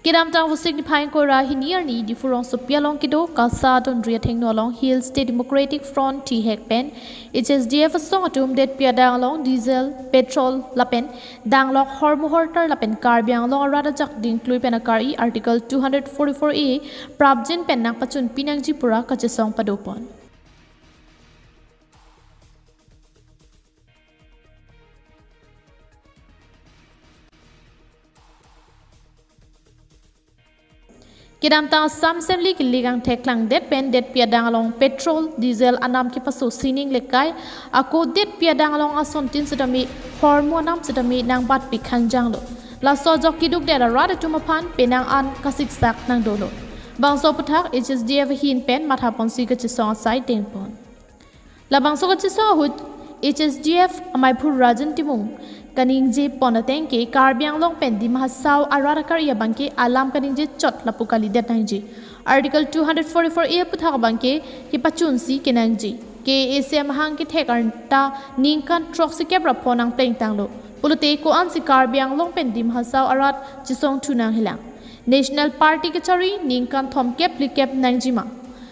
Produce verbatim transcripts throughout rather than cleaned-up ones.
Kedamtang Vosik niphai ingkoi ra hini arni Diphu rongsopi along kedo KASA Dondria Thengno along Hill State Democratic Front T-HEC pen H S D F asong atum detpi adang along diesel, petrol lapen danglok hormu hortar lapen Karbi Anglong arat ajak dingklui pen akar-i Article two hundred forty-four A prapjin pen nangpachunpi nangji pura kachesong padopon. Kedamtang Assam Assembly kelik angthek klangdet pen detpi adang along petrol, diesel anam kepaso sining lekai, ako detpi adang along asontin sitame hormu anam sitame nangbatpi khangjanglo. Laso ajok keduk det arat atum aphan penang an kasiksak nangdolo. Bangso aputhak H S D F ahin pen mathaponsi kachesong asai dengpon. Labangso kachesong ahut H S D F amaiphu Rajan Timung kaningjepon ateng ke Karbi Anglong pen Dima Hasao arat akar-i abangke alam kaningje chot lapu kalidet nangji. Article two hundred forty-four A aputhak abangke kepachunsi kenangji. K A A C amahang kethek arta ningkan throksikep ra pho nangplengtanglo. Pulote ko-ansi Karbi Anglong pen Dima Hasao arat chesongthu nanghelang. National Party kachari ningkan thomkep phlikep nangjima.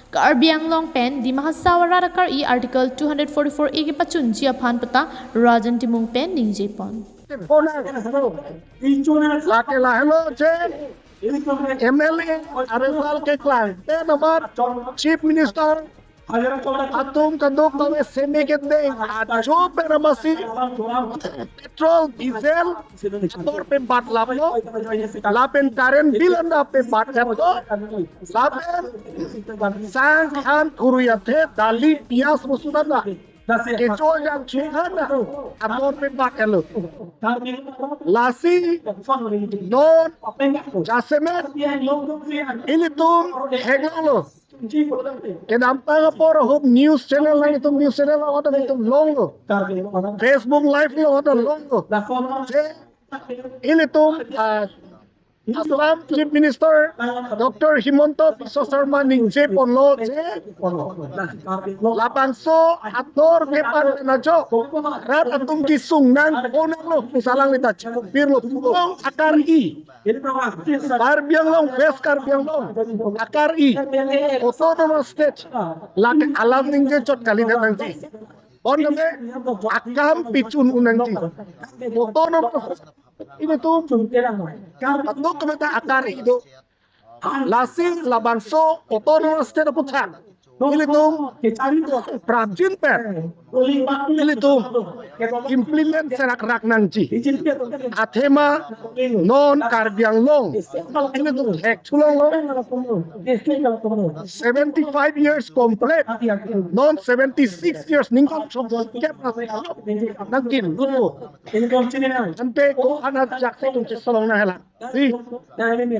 Karbi Anglong pen Dima Hasao arat akar-i Article two hundred forty-four A kepachunji aphan puta Rajan Timung pen ningjepon. Lake lahelo je M L A aresal keklang. Te nomor Chief Minister atum kadokave semi kedeng ajo peramasi petrol, diesel, ator pebat laplo, lapen current bill anda pebat laplo, lapen sang khan khurui athe dali, piyaj, musu anda kecho jang chunghana ator pebat laplo. Lasi non jasemet ilitum theklonglo. Kedamtang apor ahut news channel nanglitum news channel along nanglitum longlo. Facebook live along longlo. Je ilitum, ah, Assam Chief Minister Doctor Himanta Biswa Sarma ningjeponlo je labangso ator kepan pen ajo rat atum kesung nang, o nanglo, pusi alanglita chepirlo, pulong akar-i. Karbi Anglong, West Karbi Anglong akar-i Autonomous State, lake alam ningje chot kalidet nangji. Bonta me akam pachun un nangji. Autonomous State ilitum kadokave ta akar-i do. Lasi labangso Autonomous State aputhak ilitum prapjin pen ilitum implement serak rak nangji. Athema non Karbi Anglong ilitum thekthu longlo. Seventy-five years complete. Non seventy-six years, ningkan throksikep ra nangkinlupo. Ante ko-an ajak si itum chesong nanghelang. Si,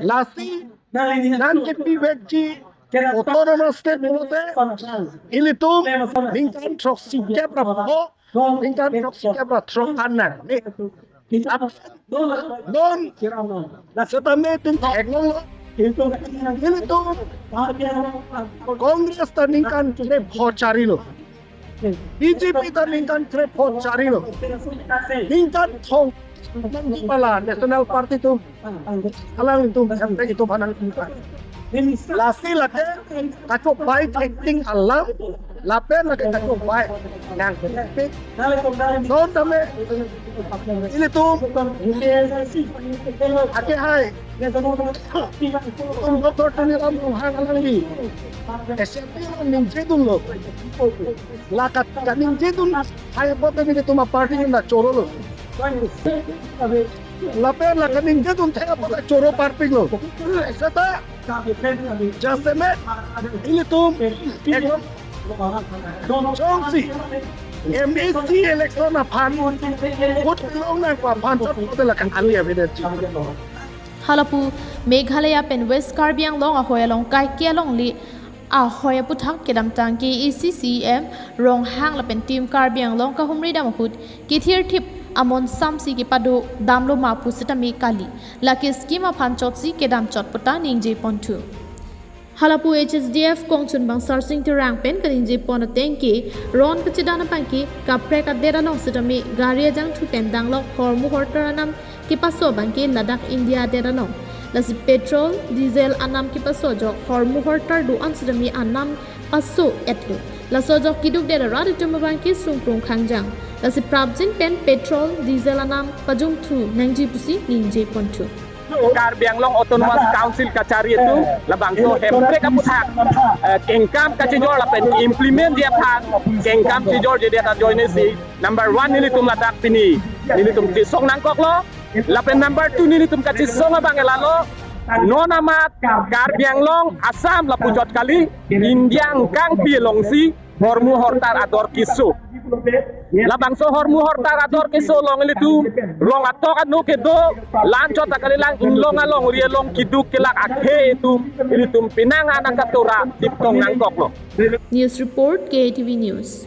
lasi nangkepivekji Autonomous State pulote ilitum ningkan throksikep ra pho, ningkan throksikep ra throk an nang. Non setame itum theklonglo. Ilitum Congress ta ningkan krepho charilo. B J P ta ningkan krepho charilo. Ningkan thong nangji pala National Party atum, alanglitum M P itum aphan nangkipon. Lasi lake kachobai thekding alam lapen lake kachobai nang. Non tame ilitum akehai Doctor Tuliram Ronghang alangli S M P along ningjedunlo. La ka-, kaningjedun hai apot ilitum aparty nang chorolo. Lapen la kaningjedun thek apot choro parpiklo. Seta jasemet ilitum ekdom jongsi M A C election aphan vote long nangpo aphan chot vote la kan ali avedet. Halapu Meghalaya pen West Karbi Anglong ahoi along kaike alongle ahoi aputhak kedamtang K A A C C E M Ronghang lapen Team Karbi Anglong kahumri dam ahut kethirthip amon samsi kepado damlo ma pu sitame kali. Lake scheme aphan chotsi kedam chot puta ningjeponthu. Halapu H S D F kongchunbang Sarsing Terang pen kaningjepon ateng ke ron kachedan abangke kaprek adet along sitame gari ajangthu pen danglok hormu hortar anam kepaso abangke ladak India adet along Lasi petrol, diesel anam kepasojok hormu hortar do-an sitame anam paso-etlo. Lasojok keduk det arat atum abangke sungkrung khangjang. Lasi prapjin pen petrol, diesel anam pajongthu nangji pusi ningje ponthu. Karbi Anglong Autonomous Council kachari atum labangso Hemprek aputhak, eh, kengkam kachijor lapen implementji aphan kengkam chijorji det ajoine si number one nelitum ladak pini nelitum chisong nangkoklo. Lapen number two nelitum kachisong abang lalo, non amat Karbi Anglong, Assam lapuchot kali, India angkangpi alongsi hormu hortar ador keso. Labangso hormu hortar ador keso along ilitum rong atok anu kedo, la-anchot ta kalilang, inglong alongri along keduk kelak akhei atum ilitum penang ana katora tiptong nangkoklo. News report, K A T V News.